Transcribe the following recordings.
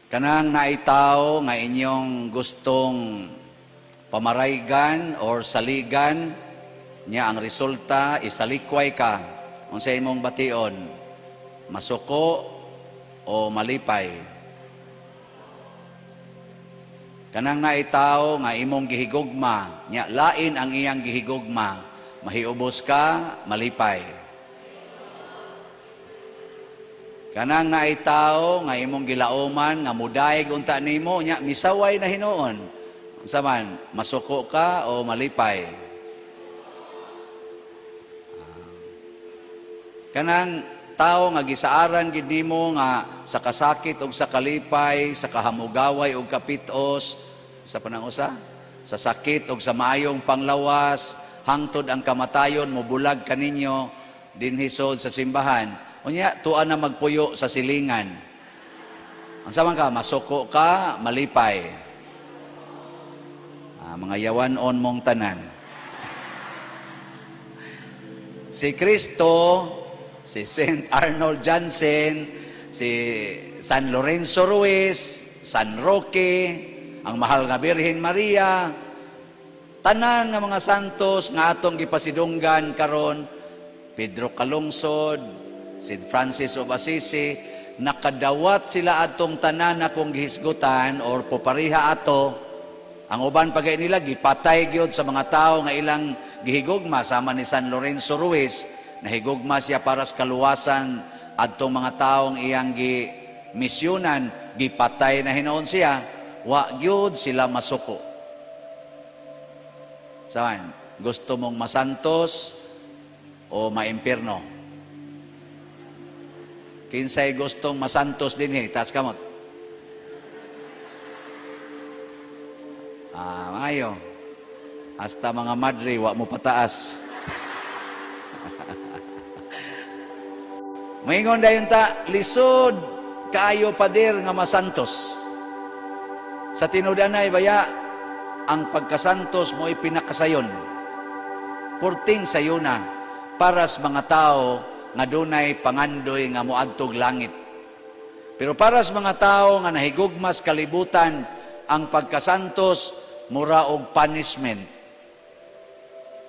Kanang naay tao nga inyong gustong pamaraygan or saligan niya, ang resulta isalikway ka, unsa imong bation? Masuko o malipay? Kanang naay tao nga imong gihigugma nya lain ang iyang gihigugma, mahiubos ka, malipay? Kanang naay tao nga imong gilauman nga mudayeg unta nimo nya misaway na hinuon, unsa man, masuko ka o malipay? Kanang tao nga gisaaran gid nimo nga sa kasakit ug sa kalipay, sa kahamugaway ug kapitos, sa panangusa, sa sakit ug sa maayong panglawas, hangtod ang kamatayon mobulag kaninyo dinhi sod sa simbahan. Unya tuwa na magpuyo sa silingan. Unsa man ka, masuko ka, malipay? Mga yawan-on mong tanan. Si Kristo, si Saint Arnold Janssen, si San Lorenzo Ruiz, San Roque, ang mahal nga Birhen Maria, tanan nga mga santos nga atong gipasidunggan karon, Pedro Calungsod, St. Francis of Assisi, nakadawat sila atong tanan na kung gihisgutan or popariha ato. Ang uban pa nila gipatay gyud sa mga tao nga ilang gihigugma, sama ni San Lorenzo Ruiz, nahigugma siya para sa kaluwasan adtong mga taong iyang gi misyonan, gipatay na hinuon siya. Wa gyud sila masuko. Saan? Gusto mong masantos o maimpirno? Kinsay gustong masantos dinhi? Taas kamot. Maayo. Hasta mga madre, wa mo pataas. Maingon dayon ta, "Lisod kaayo, pader, nga masantos." Sa tinud-anay baya, ang pagkasantos mo pinakasayon. Purting sayona para sa mga tao nga dunay pangandoy nga moadtog langit. Pero para sa mga tao nga nahigugmas kalibutan, ang pagkasantos mura og punishment.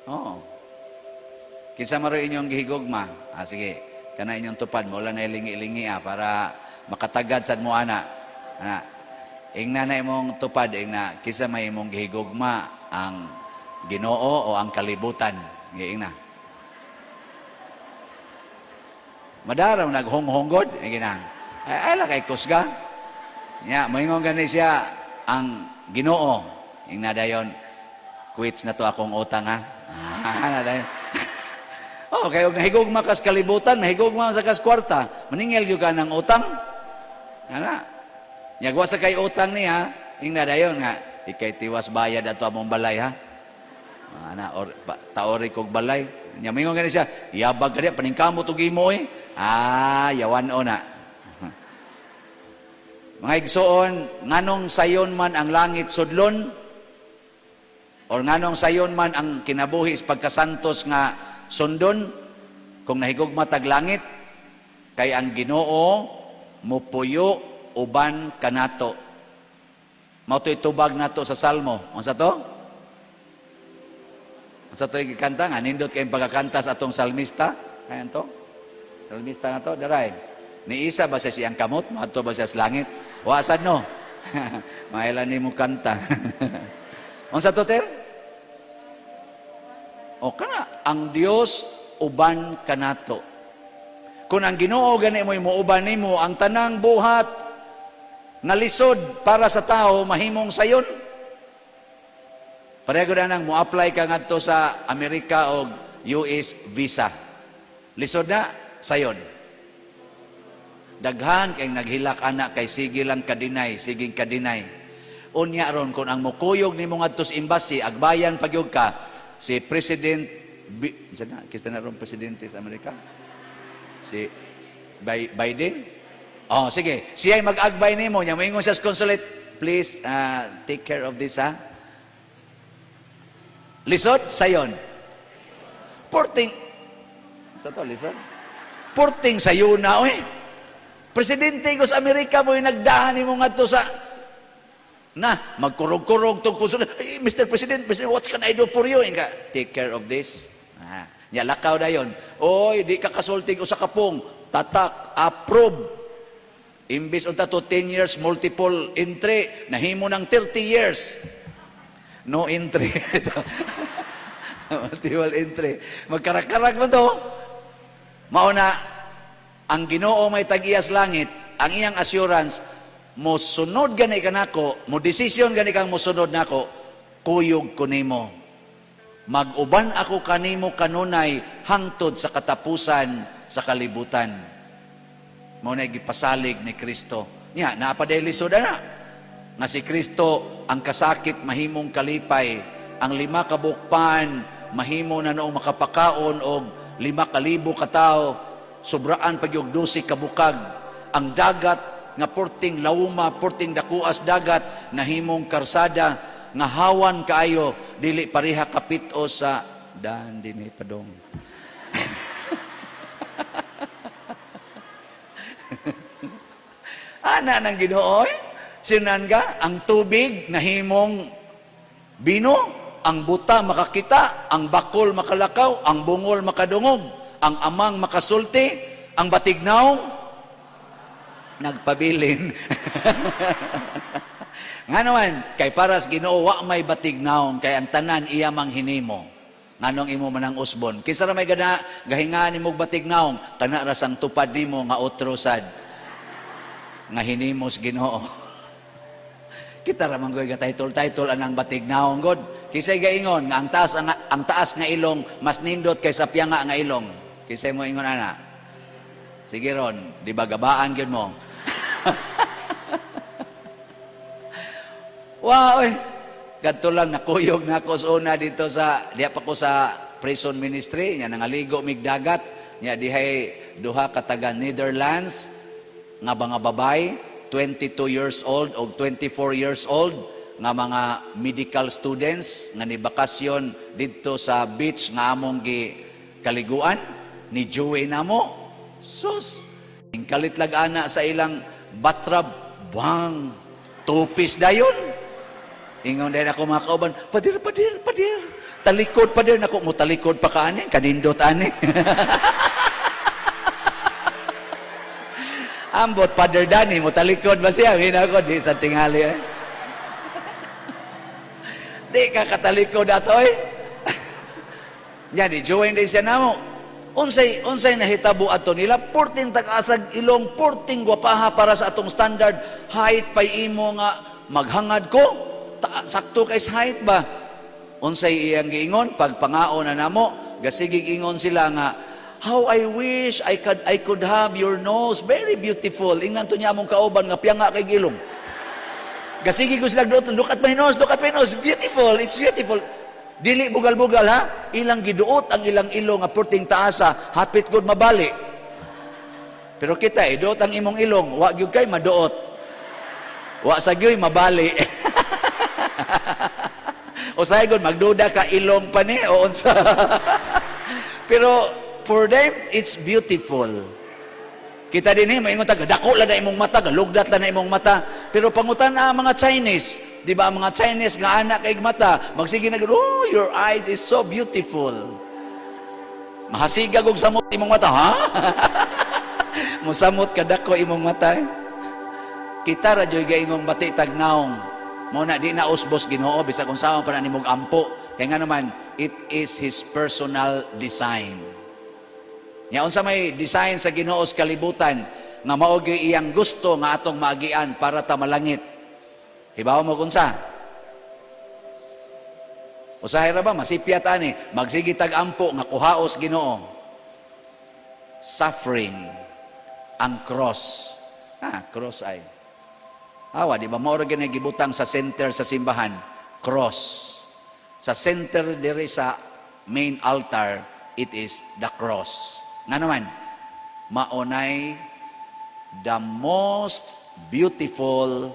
Oo. Kinsa man inyong gihigugma? Sige. Kana inyong tupad mo na lingi-lingi para makatagad sad mo ana. Ana. Ingna na imong tupad, ingna kinsa may imong gihigugma, ang Ginoo o ang kalibutan? Ingna. Madaraw naghonghonggod, ingna. Ay, ay kay kusga. Nya, moingon gani siya ang Ginoo. Ingna dayon, "Quits na to akong utang ha." Na dayon. Oh, kay og nahigugma kas kalibutan, nahigugma sa kas kwarta, maningil gyud ka ng utang. Ana. Nya wa sa kay utang niya, ingna dayon nga ikay tiwas bayad ato among balay ha. Ana or pa, taori kog balay. Nya mingon gani siya, "Yabag ka diya, paningkamot og imo eh." Yawan o na. Mga igsoon, nganong sayon man ang langit sudlon? Or nganong sayon man ang kinabuhi sa pagkasantos nga sundon? Kung nahigugma tag langit, kay ang Ginoo mupuyo uban kanato. Mao to'y tubag nato sa Salmo. Unsa to? Unsa to gikanta nga nindot kay pagkakanta sa atong salmista? Ayan to. Salmista nga to, daray. Ni isa ba sa siyang kamot, moadto ba siya sa langit? Wa sad no. Maila nimo kanta. Unsa to, ter? O kana, ang Dios uban kanato. Kung ang Ginoo gani mo'y muuban nimo, ang tanang buhat nga lisod para sa tao mahimong sayon. Pareho na nang mo-apply ka ngadto sa Amerika og US visa. Lisod na, sayon. Daghan kay naghilak ana kay sige lang kadinay, siging kadinay. Unya ron kung ang mukuyog nimo ngadto sa embassy, agbayan pagyud ka si President B, na, kista na ron presidente sa Amerika? Si Biden? Oh, sige. Siya mag-agbay nimo, nya moingon siya sa consulate, "Please take care of this ha." Lisod sayon. Porting sa to lisod. Porting sayuna oy. Presidente ko sa Amerika mo nagdahan nimo ngadto sa na magkurog-kurog tong puso. "Hey, Mr. President, President, what can I do for you?" Inga, "Take care of this." Ah, nya lakaw dayon. "Oy, di ka kasultig usa ka pung tatak, approve." Imbis unta to 10 years multiple entry, nahimo ng 30 years. No entry. Multiple entry. Magkarak-karak mo to. Mao na, ang Ginoo may tag-iyas langit, ang iyang assurance, mo sunod gani ka nako, mo desisyon gani kang mosunod nako, kuyog ko nimo. Mag-uban ako kanimo kanunay hangtod sa katapusan sa kalibutan. Mao na gipasalig ni Kristo. Nya, naa pa lisod na. Nga si Kristo ang kasakit mahimong kalipay, ang 5 ka bukpan mahimo na noong makapakaon og 5,000 ka tawo, sobraan pa gyud 12 ka bukag. Ang dagat nga porting lawuma, porting dakuas dagat, nahimong karsada nga hawan kaayo, dili pareha kapit-o sa dan dinhi padong. Ana ng Ginoo, eh. Sinan ka, ang tubig nahimong bino, ang buta makakita, ang bakol makalakaw, ang bungol makadungog, ang amang makasulti, ang batignaw nagpabilin. Nga naman, kay paras Ginoo wa may batignaw, kay ang tanan iya mang hinimo. Nganong imo manang usbon? Kinsa ra may gana gahinga nimo og batignaw, kana ra sang tupad nimo nga otro sad nga hinimos Ginoo. Kita ra man goy ga title title anang batignaw god. Kinsay gaingon nga ang taas nga ilong mas nindot kaysa piyanga nga ilong? Kinsay mo ingon ana? Sige ron, di ba gabaan gyud mo? Wow, eh. Kadto lang nakuyog na ako sa una dito sa diha pa ko sa prison ministry nya, nangaligo mig dagat nya, dihay duha ka taga Netherlands nga mga babay, 22 years old o 24 years old, nga mga medical students nga ni bakasyon didto sa beach nga among gi kaliguan ni Joey namo. Sus, kalit lag ana sa ilang batrab, bang tupis dayon. Ingon din ako mga kauban, "Padir, padir, padir. Talikod, padir." Nako, mo talikod pa ka ani, kanindot ani. Ambot, Father Danny, mo talikod ba siya? Mina ko, di sa tingali eh. Di ka katalikod ato eh. Yan, di join din siya namo. Unsay nahitabo ato nila? Porting tag-asag ilong, porting gwapaha para sa atong standard. Height pay imo nga maghangad ko. Sakto kay sa height ba? Unsay iyang giingon? Pagpangaon na namo, gasigig ingon sila nga, "How I wish I could have your nose. Very beautiful." Ingnan to niya among kauban nga piyanga kay gilong. Gasigi ko sila duot, "Look at my nose, look at my nose. Beautiful, it's beautiful." Dili bugal-bugal ha, ilang giduot ang ilang ilong nga perting taasa, hapit gud mabali. Pero kita, iduot ang imong ilong, wa gyud kay maduot. Wa sa gyud mabali. O say gud magduda ka ilong pa ni o unsa. Pero for them it's beautiful. Kita din eh, maingon ta, "Dako lang na imong mata, galugdat lang na imong mata." Pero pangutan ang mga Chinese, di ba ang mga Chinese nga anak kay mata, magsige na, "Oh, your eyes is so beautiful." Mahasigag og samot imong mata, ha? Musamot kadako imong mata. Eh. Kita ra joy gaingong bati tagnaong. Mo na di na usbos Ginoo bisag unsa pa na nimog ampo. Kay nga naman, it is His personal design. Nya unsa may design sa Ginoo sa kalibutan nga mao gyud iyang gusto nga atong maagian para ta malangit? Hibaw mo kunsa? Usahay ra ba masipyat ani magsige tag ampo nga kuhaos Ginoo. Suffering, ang cross. Ah, cross ay. Awa, di ba mao ra gyud gibutang sa center sa simbahan, cross. Sa center diri sa main altar, it is the cross. Nga naman, maunay the most beautiful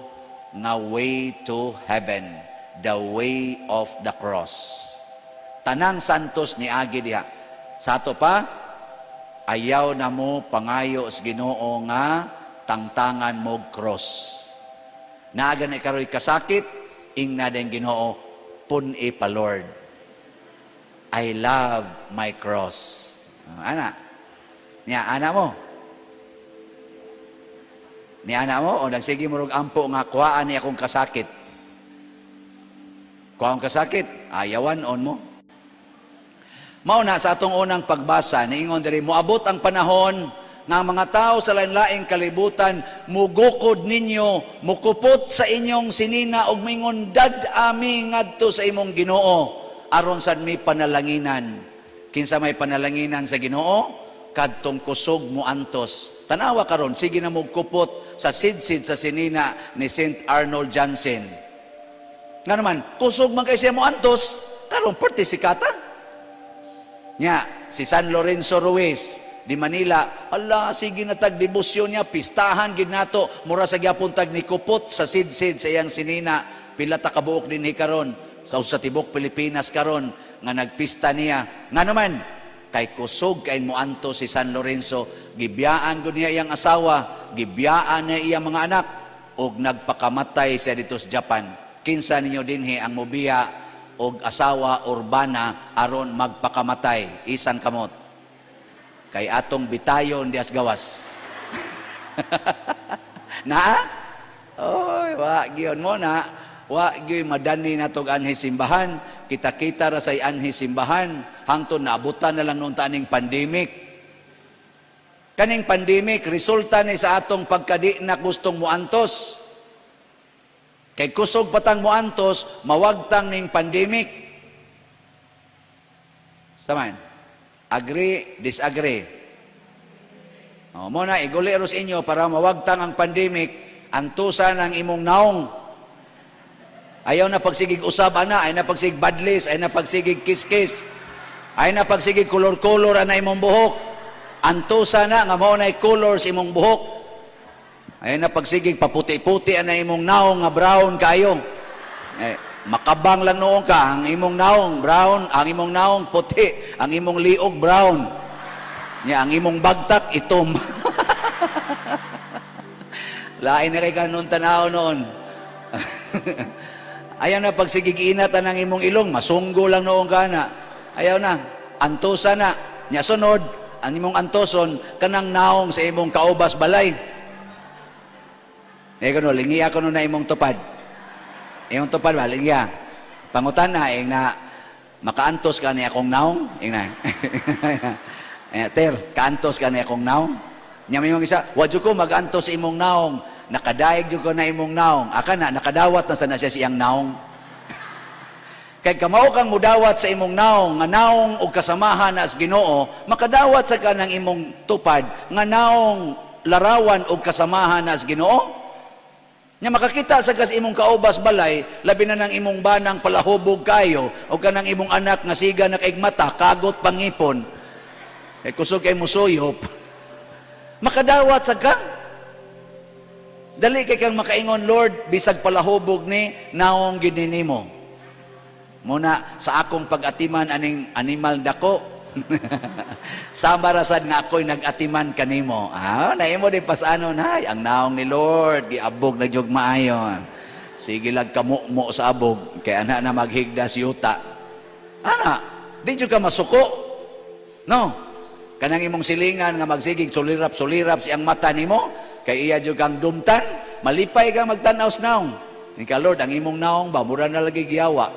nga way to heaven, the way of the cross. Tanang santos ni agi diha. Sa ato pa, ayaw na mo pangayo sa Ginoo nga tangtangan mo cross. Naa gani karoy kasakit, ingna din Ginoo, pun-i pa, Lord. I love my cross. Ah, ana. Niya, ana mo. Ni ana mo, o nagsige mo rog ampo nga kuhaan ni akong kasakit. Kuhaan kasakit, ayawan on mo. Mao na sa atong unang pagbasa, niingon diri, moabot ang panahon nga ang mga tao sa lain-laing kalibutan mugukod ninyo, mukupot sa inyong sinina ug mingon, "Dad-a mi ngadto sa imong Ginoo aron sad mi panalanginan." Kinsa may panalanginan sa Ginoo? Kadtong kusog mo antos. Tanawa karon, sige na mo kupot sa sidsid sa sinina ni Saint Arnold Janssen. Nga naman, kusog man kay siya mo antos, karon perti sikata. Nya, si San Lorenzo Ruiz di Manila, ala, sige na tag debosyon niya, pistahan gid nato, mura sa gyapon tag ni kupot sa sidsid sa iyang sinina. Pila ta kabuok dinhi karon sa tibok Pilipinas karon nga nagpista niya. Nga naman, kay kusog kay moantos si San Lorenzo, gibiyaan gud niya iyang asawa, gibiyaan niya iyang mga anak, ug nagpakamatay siya dito sa Japan. Kinsa ninyo dinhi ang mobiya og asawa or bana aron magpakamatay? Isang kamot. Kay atong bitayon dias gawas. Naa? Oy, wa gyud mo na. Wa gyud madani natog anhi simbahan. Kita-kita ra say anhi simbahan hangtod naabutan na lang noon ta aning pandemic. Kaning pandemic, resulta ni sa atong pagkadi na gustong muantos. Kay kusog patang muantos, mawagtang ning pandemic. Saman. Agree, disagree. O, mo na, iguli ros inyo para mawagtang ang pandemic, antusan ang imong naong. Ayaw na pagsigig usab ana, ayaw na pagsigig badlis, ayaw na pagsigig kiskis, ayaw na pagsigig kolor-kolor ana imong buhok. Antusa na nga mao na color sa imong buhok. Ayaw na pagsigig paputi-puti ana imong naong nga brown kayo. Eh, makabang lang noon ka, ang imong naong brown, ang imong naong puti, ang imong liog brown. Nya ang imong bagtak itom. Lain na kay kanon tanaw noon. Ayaw na pagsigig inat ang imong ilong, masunggo lang noon ka na. Ayaw na, antusa na. Nya sunod, ang imong antoson, kanang naong sa imong kaubas balay. Eh kuno, lingiya kuno na imong tupad. Imong tupad ba, lingiya. Pangutan na, ing na, makaantos ka ni akong naong. Ing na. Eh, ter, kaantos ka ni akong naong. Nya may isa, wa jud ko magantos sa imong naong. Nakadaig jud ko na imong naong. Aka na, nakadawat na sana siya siyang naong. Kay kamao kang mudawat sa imong naong, nga naong og kasamahan as Ginoo, makadawat sa kanang imong tupad, nga naong larawan og kasamahan as Ginoo. Nya makakita sa kas imong kaubas balay, labi na ng imong banang palahubog kayo, o kanang imong anak nga siga na kaig mata, kagot pangipon. Kay kusog kay musuyop. Makadawat sa ka. Dali kay kang makaingon, "Lord, bisag palahubog ni, naong gid ni nimo." Muna, sa akong pag-atiman aning animal dako, sama rasad nga ako'y nag-atiman kanimo. Ah, naimo din pasano na, ang naong ni Lord, giabog na jug maayo. Sige lag kamumo sa abog, kay ana na maghigda si yuta. Ana, di jud ka masuko. No? Kanang imong silingan nga magsigig sulirap-sulirap siyang mata nimo, kay iya jud kang dumtan, malipay ka magtan-aw sa naong. Ika, "Lord, ang imong naong ba, mura na lagi giyawa.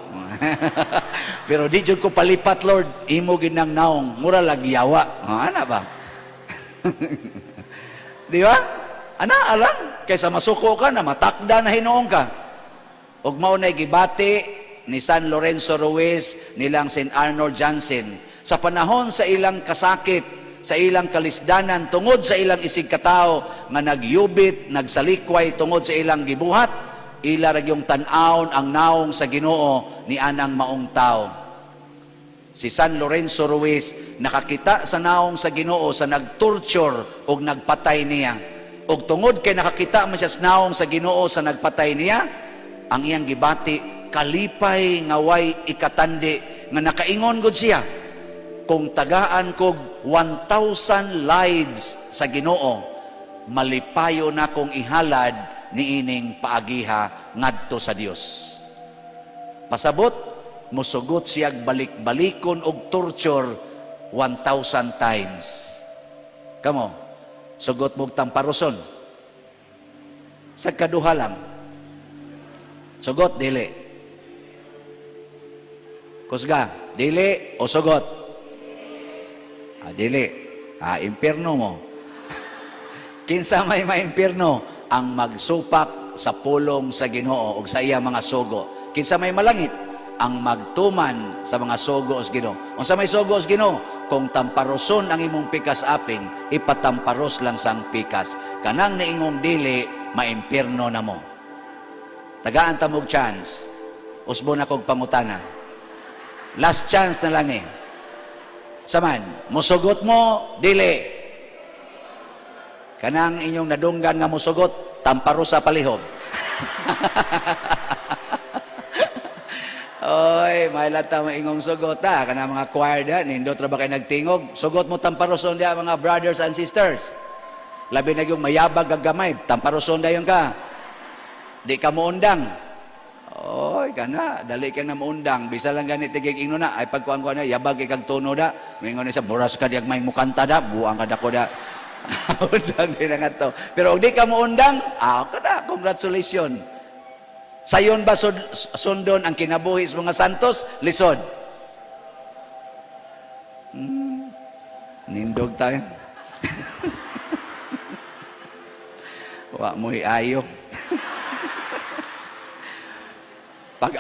Pero di jud ko palipat, Lord, imo gid nang naong, mura lagi yawa." Oh, ana ba? Di ba? Ana alang, kaysa masuko ka na matakda na hinuon ka. Ug mao na gibati ni San Lorenzo Ruiz nilang St. Arnold Janssen sa panahon sa ilang kasakit, sa ilang kalisdanan tungod sa ilang isig katao nga nagyubit, nagsalikway tungod sa ilang gibuhat, ila ra gyung tan-awon ang naong sa Ginoo ni anang maong tao. Si San Lorenzo Ruiz nakakita sa naong sa Ginoo sa nagtorture og nagpatay niya. Og tungod kay nakakita man siya sa naong sa Ginoo sa nagpatay niya, ang iyang gibati kalipay nga way ikatandi nga nakaingon gud siya, "Kung tagaan kog 1,000 lives sa Ginoo, Malipayo na kong ihalad niining paagiha ngadto sa Dios. Pasabot, musugot siyag balik-balikon og torture 1,000 times. Kamo, sugot mo'g tamparoson. Sa kaduha lang. Sugot, dili. Kusga, dili o sugot? Ah, dili. Ah, impierno mo. Kinsa may maimpierno? Ang magsupak sa pulong sa Ginoo ug sa iya mga sugo. Kinsa may malangit? Ang magtuman sa mga sugo sa Ginoo. Unsa may sugo sa Ginoo? Kung tamparoson ang imong pikas aping, ipatamparos lang sang pikas. Kanang niingong dili, maimpierno na mo. Tagaan ta mo'g chance. Usbon akong pangutana. Last chance na lang eh. Saman, musugot mo, dili. Kanang inyong nadunggan nga musugot, tamparo sa palihog. Oy, may ta mo ingong sugot ha. Kanang mga choir da, nindot ra ba kay nagtingog? Sugot mo tamparoson diya, mga brothers and sisters. Labi na yung mayabag ag gamay, tamparoson dayon ka. Di ka moundang. Oy, kana, dali ka na moundang. Bisa lang ganit tigig ingno na, ay pagkuan ko na, yabag ikag tono da. Mingon ni sa buras ka diag may mukanta da, buang ka dako da. Undang din na nga to. Pero og di ka moundang, ah, kana, congratulations. Sayon ba sundon ang kinabuhi sa mga santos? Lisod. Nindog tayo. Wa mo'y ayo. Pag